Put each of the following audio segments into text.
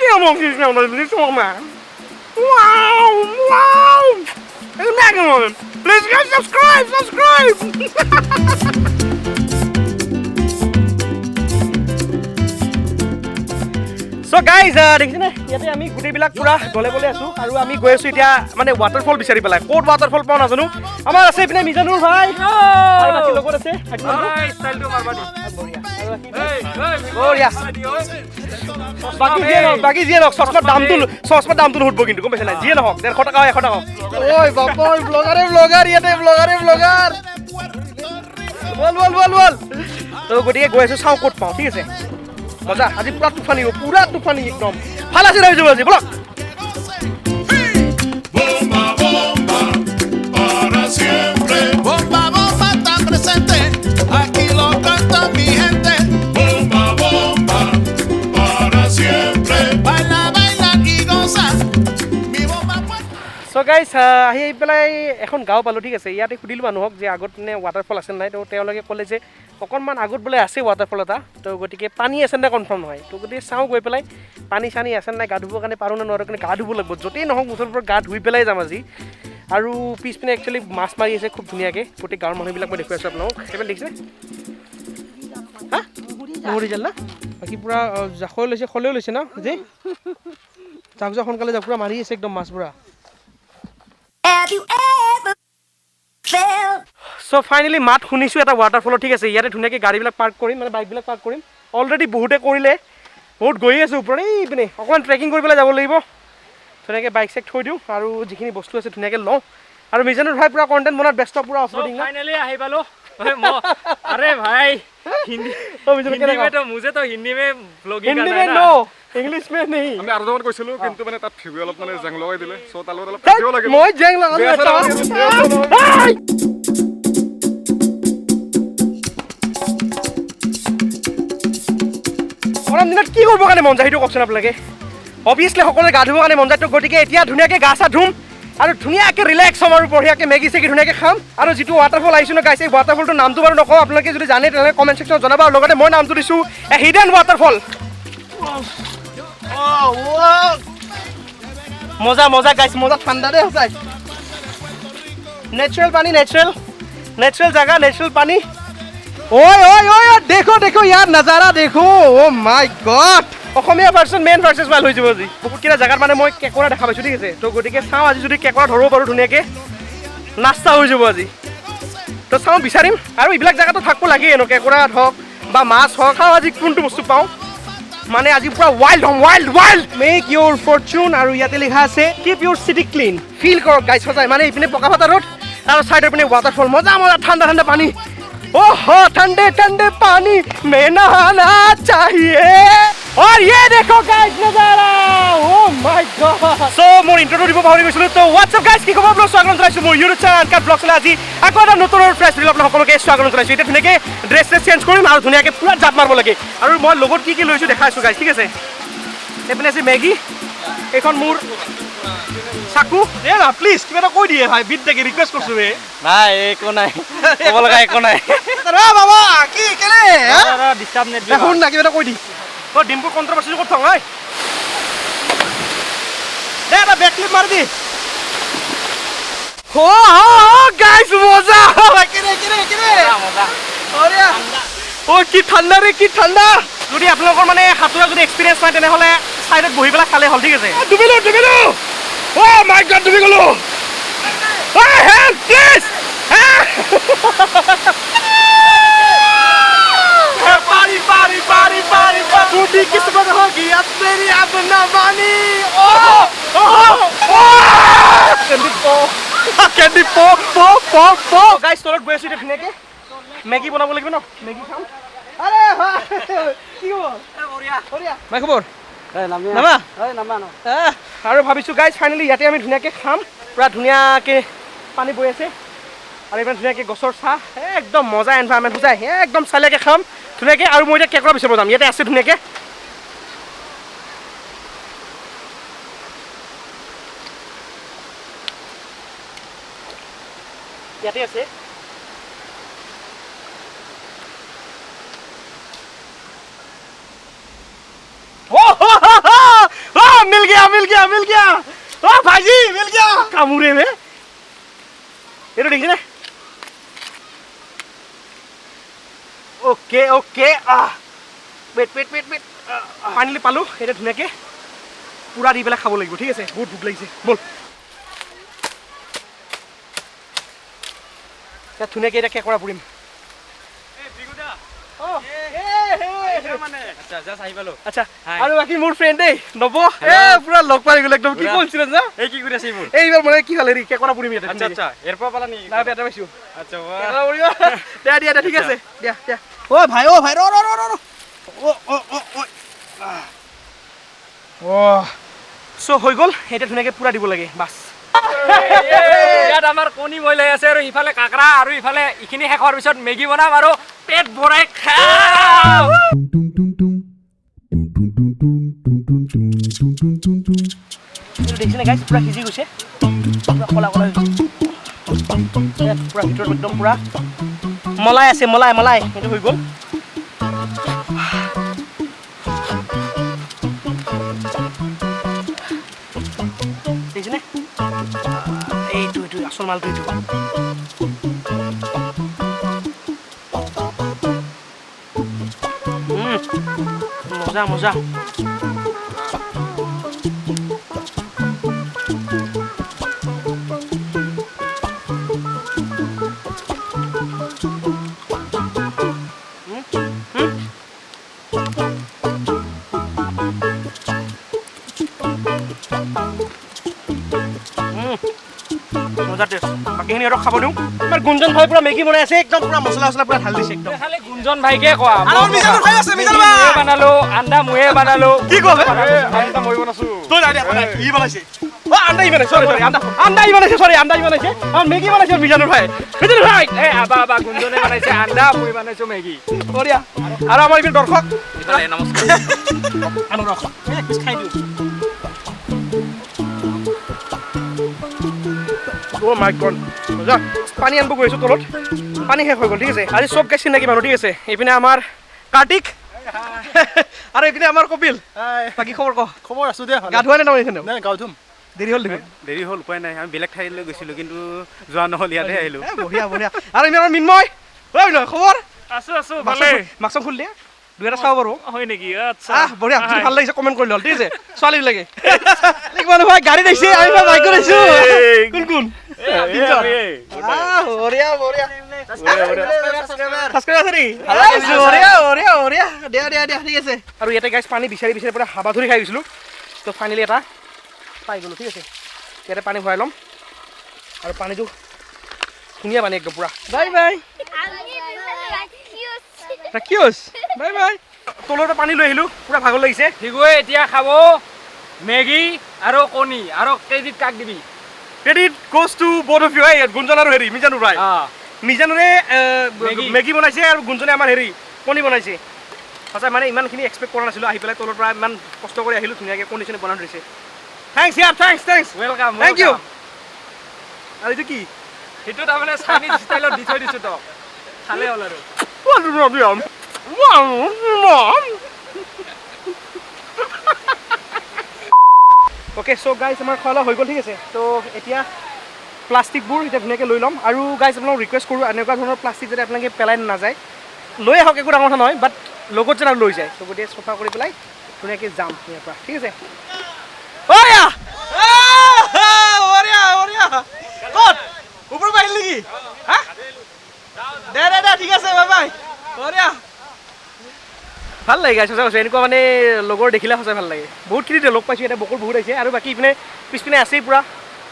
Wow, wow. Please guys, subscribe, subscribe. So guys, দেখিছেনে ইয়াতে আমি গোটেইবিলাক পুৰা দলে বলে আছোঁ আৰু আমি গৈ আছোঁ এতিয়া মানে ৱাটাৰফল বিচাৰি পেলাই। ক'ত ৱাটাৰফল পাওঁ নাজানো। আমাৰ আছে এইপিনে মিজানুৰ ভাই আৰু বাকী লগত আছে। বঢ়িয়া। বাকী যিয়ে নহওক চশমাৰ দামটো নুসুধব কিন্তু, গম পাইছে নাই? যিয়ে নহওক 150 টকা 100 টকা। ঐ বাপৰ ব্লগাৰে ব্লগাৰ, ইয়াতে ব্লগাৰে ব্লগাৰ। বল বল বল বল। তো গতিকে গৈ আছোঁ, চাওঁ ক'ত পাওঁ। ঠিক আছে, মজা। আজি পুৰা তুফানী হ'ব, পুৰা তুফানী একদম। ভাল আছে ৰাইজে আজি, বলক। চ' গাইজ, আহি পেলাই এখন গাঁও পালোঁ। ঠিক আছে, ইয়াতে সুধিলোঁ মানুহক যে আগত মানে ৱাটাৰফল আছে নাই। তো তেওঁলোকে ক'লে যে অকণমান আগত বোলে আছে ৱাটাৰফল এটা। তো গতিকে পানী আছে নাই কনফাৰ্ম নহয়। তো গতিকে চাওঁ গৈ পেলাই পানী চানী আছে নাই, গা ধুবৰ কাৰণে পাৰোঁ নে নোৱাৰোঁ। কিন্তু গা ধুব লাগিব, য'তেই নহওক মুঠৰ ওপৰত গা ধুই পেলাই যাম আজি। আৰু পিছপিনে একচুৱেলি মাছ মাৰি আছে খুব ধুনীয়াকৈ। গোটেই গাঁৱৰ মানুহবিলাক মই দেখুৱাই আছোঁ আপোনালোক। সেইপিনে দেখিছে হা, মহৰি জাল না? বাকী পূৰা জাকৈ লৈছে, খলেও লৈছে ন? যে যাওক যাওক সোনকালে যাওক, পূৰা মাৰি আছে একদম মাছ পূৰা। চ' ফাইনেলি মাত শুনিছোঁ এটা ৱাটাৰফলত। ঠিক আছে, ইয়াতে ধুনীয়াকৈ গাড়ীবিলাক পাৰ্ক কৰিম, মানে বাইকবিলাক পাৰ্ক কৰিম। অলৰেডি বহুতে কৰিলে, বহুত গৈয়ে আছে ওপৰত। এইপিনে অকণমান ট্ৰেকিং কৰি পেলাই যাব লাগিব। ধুনীয়াকৈ বাইক চাইক থৈ দিওঁ আৰু যিখিনি বস্তু আছে ধুনীয়াকৈ লওঁ। আৰু মিজানুৰ ভাই পূৰা কণ্টেণ্ট বনাত ব্যস্ত, পূৰা অফৰোডিং। ফাইনেলি আহি পালোঁ। আৰে ভাই, হিন্দী में तो मुझे तो हिंदी में ब्लॉगिंग हिंदी करना में है ना। नो, इंग्लिश में नहीं। আমি আৰু জেগাত গৈছিলো কিন্তু মানে তাত ভিউ অলপ মানে জেং লগাই দিলে। সো তাৰ লগত অলপ কাজিয়াও লাগিল। মই জেং লগালো। গৰম দিনত কি কৰিবৰ কাৰণে মন যায় সেইটো কওকচোন আপোনালোকে। অভিয়াছলি সকলোৱে গা ধুবৰ কাৰণে মন যায়। তো গতিকে এতিয়া ধুনীয়াকৈ গা চা ধুম আৰু ধুনীয়াকৈ ৰিলেক্স হ'ম আৰু বঢ়িয়াকৈ মেগী চেগী ধুনীয়াকৈ খাম। আৰু যিটো ৱাটাৰফল আহিছোঁ ন গাইছ, এই ৱাটাৰফলটোৰ নামটো বাৰু নকওঁ, আপোনালোকে যদি জানে তেনেহ'লে কমেণ্ট ছেকশ্যনত জনাব। আৰু লগতে মই নামটো দিছোঁ এ হিডেন ৱাটাৰফল। মজা মজা গাইছ, মজা। ঠাণ্ডা দেই সঁচাই। নেচাৰেল পানী, নেচাৰেল নেচাৰেল জাগা, নেচাৰেল পানী। ঐ ঐ ঐ, দেখো দেখো ইয়াৰ নজাৰা দেখো। অ' মাই গড, অসমীয়া ভাৰ্চন মেইন ভাৰ্চেছ ভাল হৈ যাব আজি। বহুতকেইটা জেগাত মানে মই কেঁকোৰা দেখা পাইছোঁ। ঠিক আছে, তো গতিকে চাওঁ আজি যদি কেঁকোৰা ধৰিব পাৰোঁ ধুনীয়াকৈ নাস্তা হৈ যাব আজি। তো চাওঁ বিচাৰিম। আৰু এইবিলাক জেগাতো থাকিব লাগে ন, কেঁকোৰা হওক বা মাছ হওক। চাওঁ আজি কোনটো বস্তু পাওঁ। মানে আজি পুৰা ৱাইল্ড হ'ম, wild wild. Make your fortune. আৰু ইয়াতে লিখা আছে keep your city clean. Feel কৰক গাইছ সঁচাই। মানে এইপিনে পকা ফটা ৰোড আৰু ছাইডৰ পিনে ৱাটাৰফল, মজা মজা ঠাণ্ডা ঠাণ্ডা পানী। ओहो, ठंडे ठंडे पानी में नहाना चाहिए। और ये देखो गाइस नजारा, ओ my God. सो মোৰ ইন্ট্ৰটো দিব পাহৰি গৈছিলো। তো হোৱাটছ আপ গাইস, কি খবৰ? ব্লগ স্বাগতম জনাইছো মোৰ ইউটিউব চেনেল আনকাট ব্লগছলৈ। আজি আকৌ এটা নতুন আৰু ফ্ৰেছ ভিডিঅ' আপোনালোক সকলোকে স্বাগতম জনাইছো। এতিয়া ধুনীয়াকৈ ড্ৰেছ চেছ চেঞ্জ কৰিম আৰু ধুনীয়াকৈ পুৰা জাপ মাৰিব লাগে। আৰু মই লগত কি কি লৈছো দেখাই আছো গাইস। ঠিক আছে, এইপিনে আছে মেগী, এইখন মোৰ চাকু। এ না প্লিজ কিবা এটা কৈ দিয়ে ভাই, বিট দেখি ৰিকুৱেষ্ট কৰিছো বে। নাই একো নাই, ক'ব লগা একো নাই। ৰ বাবা, কি কেলে ডিষ্টাৰ্ব নেট। শুন না, কিবা এটা কৈ দি। অ ডিম্পুৰ কণ্ট্ৰভাৰ্চি ক'ত থং? ঐ দে এটা বেক ক্লিপ মাৰি দি। হ হ গাইস, মজা। কেনে কেনে কেনে মজা। অৰে অ কি ঠাণ্ডা ৰে, কি ঠাণ্ডা। যদি আপোনালোকৰ মানে সাঁতোৰা যদি এক্সপিৰিয়েঞ্চ নাই তেনেহ'লে ছাইডত বহি পেলাই চালে হ'ল। ঠিক আছে, ডুবিলো ডুবিলো। Oh my God, ডুবি গ'লো। Help please. পাৰি পাৰি পাৰি পাৰি टूटी किस्मत होगी अब मेरी, अब ना मानी। কেন্দি প প প প। গাইছ তলত গৈ আছো এতিয়া ধুনীয়াকৈ মেগী বনাব লাগিব ন, মেগী খাম। আৰে কি খবৰ? মাই খবৰ নামা। আৰু ভাবিছোঁ গাইজ ফাইনেলি ইয়াতে আমি ধুনীয়াকৈ খাম। পূৰা ধুনীয়াকৈ পানী বৈ আছে আৰু ইমান ধুনীয়াকৈ গছৰ চাহ, একদম মজা এনভাইৰনমেণ্ট সঁচাই। একদম চালিয়াকৈ খাম ধুনীয়াকৈ। আৰু মই এতিয়া কেঁকোৰা বিচাৰিব যাম, ইয়াতে আছে ধুনীয়াকৈ। ইয়াতে আছে। মিল গিয়া। অ ভাইজি মিল গিয়া, কামুৰে বে। এইটো দেখিছেনে? অ'কে অ'কে, আহ wait wait wait wait, finally পালোঁ। এতিয়া ধুনীয়াকৈ পূৰা দি পেলাই খাব লাগিব, ঠিক আছে? বহুত ভোক লাগিছে, ব'ল। ইয়াত ধুনীয়াকৈ এতিয়া কেঁকোৰা পুৰিম। আচ্ছা, আৰু বাকী মোৰ ফ্ৰেণ্ড দেই নৱ, এ পুৰা লগ পাই গ'ল একদম। কি কইনচিডেন্স না? এই কি কৰি আছে এইবোৰ? এইবাৰ মানে কি হ'ল, হেৰি কেঁকোৰা পুৰিম ইয়াতে। আচ্ছা আচ্ছা, ইয়াৰ পৰা পালা নেকি? নাই, বেটা পাইছোঁ। আচ্ছা, কেঁকোৰা পুৰিম। দিয়া দিয়া দিয়া, ঠিক আছে, দিয়া দিয়া। অ' ভাই, অ' ভাই, ৰ ৰ ৰ ৰ, অ' অ' অ' অ'। অ' চ' হৈ গ'ল, এতিয়া ধুনীয়াকৈ পূৰা দিব লাগে বাছ। ইয়াত আমাৰ কণী বইল হৈ আছে, আৰু ইফালে কাঁকড়া, আৰু ইফালে এইখিনি শেষ হোৱাৰ পিছত মেগী বনাম আৰু পেট ভৰাই খাম। দেখিছেনে গাইছ, পূৰা সিজি গৈছে, পূৰা ক'লা ক'লা হৈ গৈছে, পূৰা ভিতৰত একদম পূৰা মলাই আছে, মলাই মলাই। সেইটো হৈ গ'ল। দেখিছেনে? এইটো এইটো আচল মালটো এইটো। মজা মজা। মজা টেষ্ট। বাকীখিনি আৰু খাব দিওঁ। আমাৰ গুঞ্জন ভাই পুৰা মেগী বনাই আছে, একদম পুৰা মছলা চছলা পুৰা ঢালি দিছে একদম। খালি গুঞ্জন ভাইকে কোৱা। আৰু মিজানুৰ ভাই আছে, মিজানুৰ ভাই। ময়ে বনালো, আণ্ডা ময়ে বনালো। কি কোৱা বে? আণ্ডা মই বনাইছো। তই নাই দিয়া, বনাই। ই বনাইছে। অ, আণ্ডা ই বনাইছে, সৰি সৰি, আণ্ডা, আণ্ডা ই বনাইছে, সৰি, আণ্ডা ই বনাইছে। আৰু মেগী বনাইছে মিজানুৰ ভাই। মিজানুৰ ভাই। এই আবা আবা, গুঞ্জনে বনাইছে আণ্ডা, মই বনাইছো মেগী। বঢ়িয়া। আৰু আমাৰ এইপিনে দৰ্শক। ইফালে নমস্কাৰ। আনো ৰখ, এই এক পিচ খাই দিওঁ। অ' মাই গড, মজা। পানী আনিব গৈ আছোঁ তলত, পানী শেষ হৈ গ'ল, ঠিক আছে? আজি চব গাইছ চিনাকি মানুহ, ঠিক আছে? এইপিনে আমাৰ কাৰ্তিক আৰু এইপিনে আমাৰ কপিল। বাকী খবৰ ক? খবৰ আছোঁ দিয়া। গা ধোৱা নাই তাৰমানে? নাই, গা ধুম। দেৰি হ'ল দেখোন। দেৰি হ'ল, উপায় নাই। আমি বেলেগ ঠাইলৈ গৈছিলোঁ, কিন্তু যোৱা নহ'ল, ইয়াতে আহিলোঁ। বঢ়িয়া বঢ়িয়া। আৰু এইপিনে আমাৰ মিন্ময়। ঐ মিন্ময়, খবৰ? আছোঁ আছোঁ, ভালেই। মাকচং খুলি দিয়া, দুই এটা চাব পাৰোঁ। হয় নেকি? আচ্ছা। আহ বঢ়িয়া, যদি ভাল লাগিছে কমেণ্ট কৰি ল'ল, ঠিক আছে? ছোৱালীবিলাকে মানুহ ভাই গাড়ীত আহিছে, আমি বাইকত আহিছোঁ। কোন কোন? বঢ়িয়া বঢ়িয়া। ছাবস্ক্ৰাইব আছে নেকি? বঢ়িয়া বঢ়িয়া বঢ়িয়া, দিয়া দিয়া দিয়া, ঠিক আছে। আৰু ইয়াতে গাইছ পানী বিচাৰি বিচাৰি পুৰা হাবাথুৰি খাই গৈছিলোঁ, তো ফাইনেলি এটা পাই গ'লোঁ, ঠিক আছে? ইয়াতে পানী ভৰাই ল'ম, আৰু পানীটো ধুনীয়া পানী একদম পুৰা। Bye bye. ৰাখিওছ, bye bye. তলৰ পৰা পানী লৈ আহিলোঁ, পুৰা ভাগৰ লাগিছে। ঠিকৱে এতিয়া খাব মেগী আৰু কণী। আৰু ক্ৰেডিট কাক দিবি? Credit goes to both of you. এই গুঞ্জন আৰু হেৰি মিজানুৰ ভাই। মিজানুৰে মেগী বনাইছে আৰু গুঞ্জনে আমাৰ হেৰি কণী বনাইছে। সঁচাই মানে ইমানখিনি এক্সপেক্ট কৰা নাছিলোঁ, আহি পেলাই তলৰ পৰা ইমান কষ্ট কৰি আহিলোঁ, ধুনীয়াকৈ কণী চণী বনাই ধৰিছে। Thanks year, thanks thanks, welcome, thank you. আৰু এইটো কি? সেইটো তাৰমানে চাইনিজ ষ্টাইলত দি থৈ দিছোঁ, তক খালে হ'ল আৰু। অ'কে চ' গাইজ, আমাৰ খোৱা লোৱা হৈ গ'ল, ঠিক আছে? ত' এতিয়া প্লাষ্টিকবোৰ এতিয়া ধুনীয়াকৈ লৈ ল'ম। আৰু গাইজ আপোনালোক ৰিকুৱেষ্ট কৰোঁ, এনেকুৱা ধৰণৰ প্লাষ্টিক যাতে আপোনালোকে পেলাই নাযায়, লৈ আহক, একো ডাঙৰ কথা নহয়, বাট লগত যেন আৰু লৈ যায়। চ' গতিকে চফা কৰি পেলাই ধুনীয়াকৈ যাম ইয়াৰ পৰা, ঠিক আছে? ক'ত ওপৰৰ পৰা আহিল নেকি? হা, দে দে দে, ঠিক আছে, বাই বাই। বঢ়িয়া, ভাল লাগে গাইছ, সঁচা কৈছোঁ। এনেকুৱা মানে লগৰ দেখিলে সঁচাই ভাল লাগে। বহুতখিনি লগ পাইছোঁ ইয়াতে, বকুল বহুত আহিছে, আৰু বাকী ইপিনে পিছপিনে আছেই পূৰা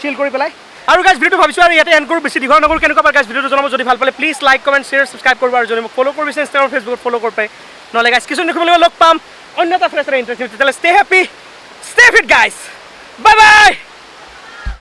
চিল কৰি পেলাই। আৰু গাইছ ভিডিঅ'টো ভাবিছোঁ আৰু ইয়াতে এণ্ড কৰোঁ, বেছি দীঘল নকৰোঁ। কেনেকুৱা পালে গাইছ ভিডিঅ'টো জনাব, যদি ভাল পালে please like, comment, share, subscribe কৰিব, আৰু যদি মোক ফ'ল' কৰিব বিচাৰে ইনষ্টাগ্ৰাম, ফেচবুকত ফ'ল' কৰিব পাৰে। নহ'লে গাইছ কিছু দেখিবলৈ লগ পাম অন্য এটা ফ্ৰেছ ইণ্টাৰেষ্টিং। তেতিয়াহ'লে stay happy, stay fit guys, bye bye.